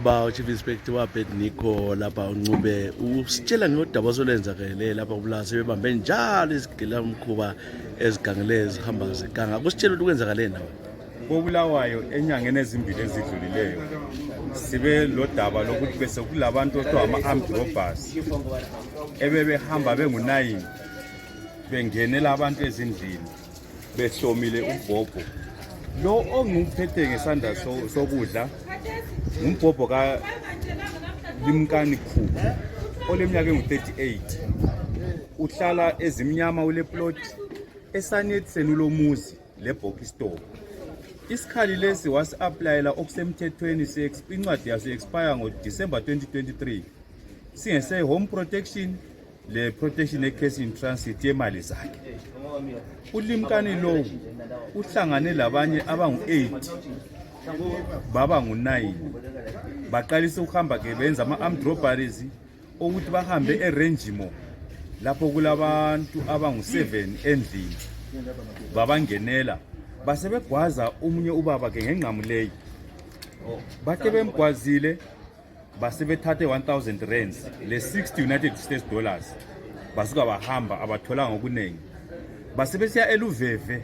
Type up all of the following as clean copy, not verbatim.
Baba uChief Inspector Abednicho lapha Ncube usitshela ngodaba osolenzakele lapha kuBulawayo sebebambe njalo izigilamkhuba ezigangele ezihamba zeganga kusitshela ukuthi kwenzakale nawe koBulawayo enyangeni ezimbili ezidlulileyo sibe lodaba lokuthi bese kulabantu othiwa ama-armed robbers ebebehamba bengu-9 bengenela abantu ezindlini behlomile umbhobho lo onguphethe ngesandla sokudla umbhobho kaNcube oleminyaka engu-38 uhlala ezimnyama ule plot esanethi senulomuzi lebhoki store. Isikhali lesi wasi-aplayela okusemthethweni incwadi yaso expire ngoDisemba 2023 singese-home protection le protection e-case in transit yemali zakhe. Ulimkani lo uhlangane labanye abangu-8 baba ngu-9 baqalisa ukuhamba ke benza ama-armed robberies ukuthi bahambe eRenjimo lapho kulabantu abangu-7 endlini babangenela base begwaza umunye ubaba ke ngenqamuleyi bathe bemgwazile base bethathe 1000 rands le 60 United States dollars basuka bahamba abathola ngokunengi base besiya eluveve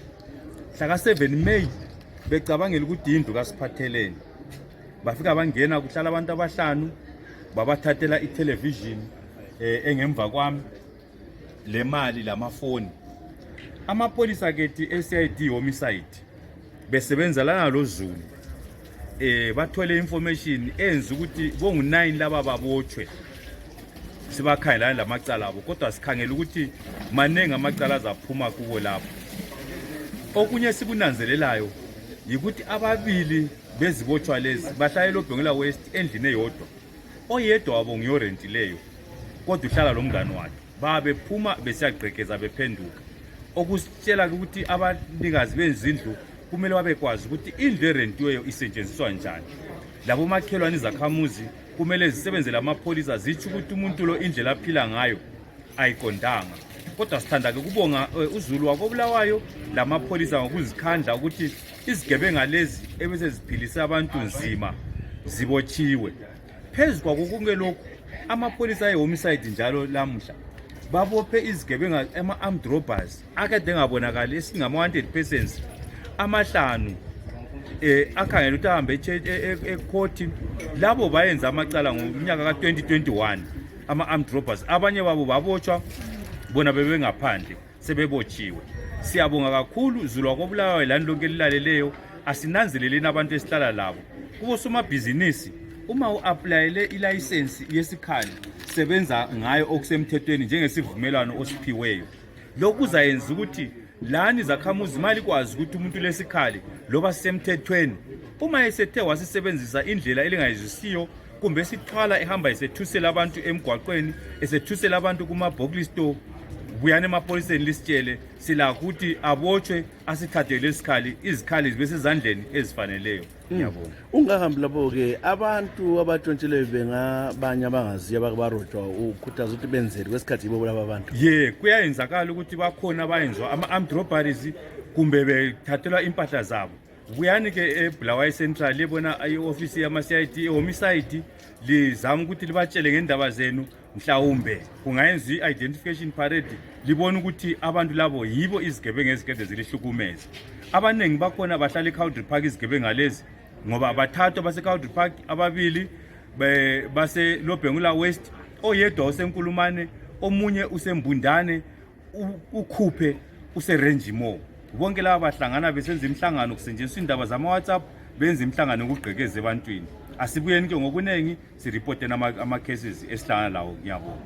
hlaka 7 May becabangela ukuthi indlu kaSiphatheleni bafika bangena kuhlala abantu abahlanu babathathela itelevision engemva kwami le mali lamafoni. Amapholisa kethi eCID homicide besebenza lana lo Zulu bathole information enza ukuthi bongu-9 laba babotshwe sibakhangelana lamacala abo kodwa sikhangela ukuthi manengi amacala azaphuma kubo lapho. Okunye sikunanzelelayo yikuthi ababili bezibotshwa lezi bahlala eLobhengula West endlini eyodwa oyedwa wabo ngiyorentileyo kodwa uhlala lo mngani wakhe babephuma besiyagqekeza bephenduka okusitshela ukuthi abanikazi benzindlu kumele babekwazi ukuthi indlu erentiweyo isetshenziswa njani. Labo makhelwane izakhamuzi kumele zisebenzele amapholisa zitsho ukuthi umuntu lo indlela aphila ngayo ayiqondanga. Kodwa sithanda ke kubonga uZulu wakoBulawayo lamapholisa ngokuzikhandla ukuthi izigebenga lezi ebese ziphilisa abantu nzima zibotshiwe. Phezu kwako konke lokhu amapholisa ehomicide njalo lamuhla babophe izigebenga ama-armed robbers akade ngabonakali esingama-100 persons amahlanu akhangela ukuthi ahambe ecourt labo bayenza amacala ngomnyaka ka-2021 ama-armed robbers abanye babo babotshwa bona bebengaphandle sebebotshiwe. Siyabonga kakhulu Zulu wakoBulawayo lani lonke lilaleleyo asinanzeleleni abantu esihlala labo kubo somabhizinisi uma u-aplayele ilayisensi yesikhali sebenza ngayo okusemthethweni njengesivumelwano osiphiweyo. Lokhu kuzayenza ukuthi lani zakhamuzi imali kwazi ukuthi umuntu lesikhali loba sisemthethweni uma esethe wasisebenzisa indlela elingayizisiyo kumbe sithwala ehamba esethusela abantu emgwaqweni esethusela abantu kuma-boki store buyane emapholiseni lisitshele sila ukuthi abotshwe asithathele lesikhali izikhali zibe sezandleni ezifaneleyo. Ngiyabonga. Ungahambi lapho ke abantu abatshontshileyo bengabanye abangaziyo ababarojwa ukhuthaza ukuthi benzele kwesikhathi ibo laba abantu. Kuyayenzakala ukuthi bakhona bayenzwa ama-armed robberies kumbe bethathelwa impahla zabo. Buyani ke eBulawayo Central libona i-ofisi yama-CID homicide lizama ukuthi libatshele ngendaba zenu mhlawumbe kungayenza i-identification parade libona ukuthi abantu labo yibo izigebenga ezikade zilihlukumeza. Abanengi bakhona bahlala eCowdry Park izigebenga lezi ngoba bathathwa base-Cowdry Park ababili base-Lobhengula West oyedwa useNkulumane omunye usembundane ukhuphe useRenjimo. Bonke laba bahlangana besenza imihlangano kusetshenziswa indaba zama-WhatsApp benza imihlangano ukugqekeza ebantwini. Asibuyeni ke ngokunengi siripote ama-cases esihlangana lawo. Ngiyabonga.